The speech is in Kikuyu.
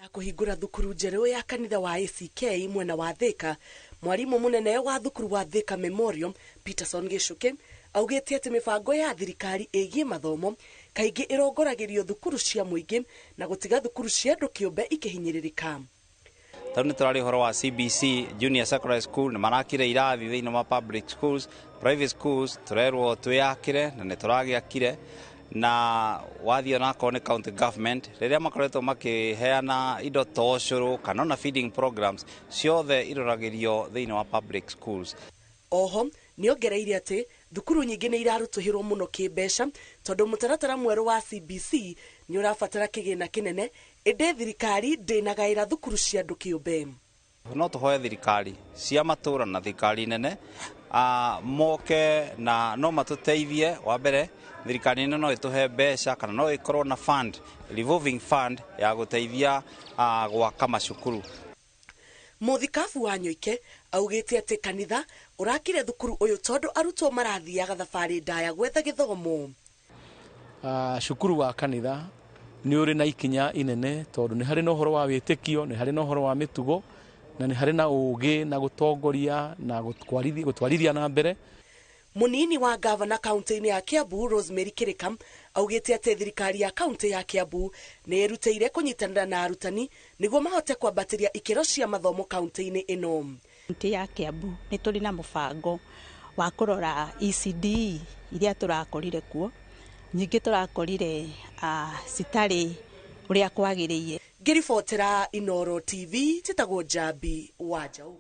Ya kũhingũra thukuru njerũ ya kanitha wa ACK mwena wa Thika, mwarimũ mũnene wa thukuru wa Thika Memorial Peterson Gichuki augĩte atĩ mĩbango ya thirikari ĩgiĩ mathomo kaingĩ ĩrongoragĩrio thukuru cia mũingĩ na gũtiga thukuru cia andũ kĩũmbe ikĩhinyĩrĩrĩka. Tarĩu nĩ tũrarĩ ũhoro wa CBC Junior Secondary School, nĩ marakire irathi thĩinĩ wa public schools. Private schools tũrerwo twĩyakĩre na nĩ tũragĩakire. Na wathiĩ onakorwo nĩ county government, rĩrĩa makoretwo makĩheana indo ta ũcũrũ kana ona feeding programs, ciothe iroragĩrio thĩinĩ wa public schools. Oho nĩongereire atĩ thukuru nyingĩ nĩ irarutũhĩrwo mũno kĩmbeca tondũ mũtaratara mwerũ wa CBC nĩ ũrabatara kĩgĩna kĩnene, ĩndĩ thirikari ndĩnagaĩra thukuru cia andũ kĩũmbe. No tũhoe thirikari cia matũra na thirikari nene moke na no matũteithie. Wa mbere, thirikari nene no ĩtũhe mbeca kana no ĩkorwo na fund, revolving fund ya gũteithia gwaka macukuru. Mũthikabu wa Nyoike augĩte atĩ kanitha ũrakire thukuru ũyũ tondũ arutwo marathiaga thabarĩ ndaya gwetha gĩthomo. Cukuru wa kanitha nĩ ũrĩ na ikinya inene tondũ nĩ harĩ na ũhoro wa wĩtĩkio, nĩ harĩ na ũhoro wa mĩtugo, na nĩ harĩ na ũgĩ na gũtongoria na gũtwarithia na mbere. Munini wa gavana kaunti-inĩ ya Kiambu Rosemary Kirika augĩte atĩ thirikari ya kaunti ya Kiambu nĩ ĩrutĩire kũnyitanĩra na arutani nĩguo mahote kwambatĩria ikĩro cia mathomo kaunti-inĩ ĩno. Kaunti ya Kiambu nĩ tũrĩ na mũbango wa kũrora ECD iria tũrakorire kuo, nyingĩ tũrakorire citarĩ ũrĩa kwagĩrĩire. Ngĩribotera Inooro TV, njĩtagwo Njambi wa Njaũ.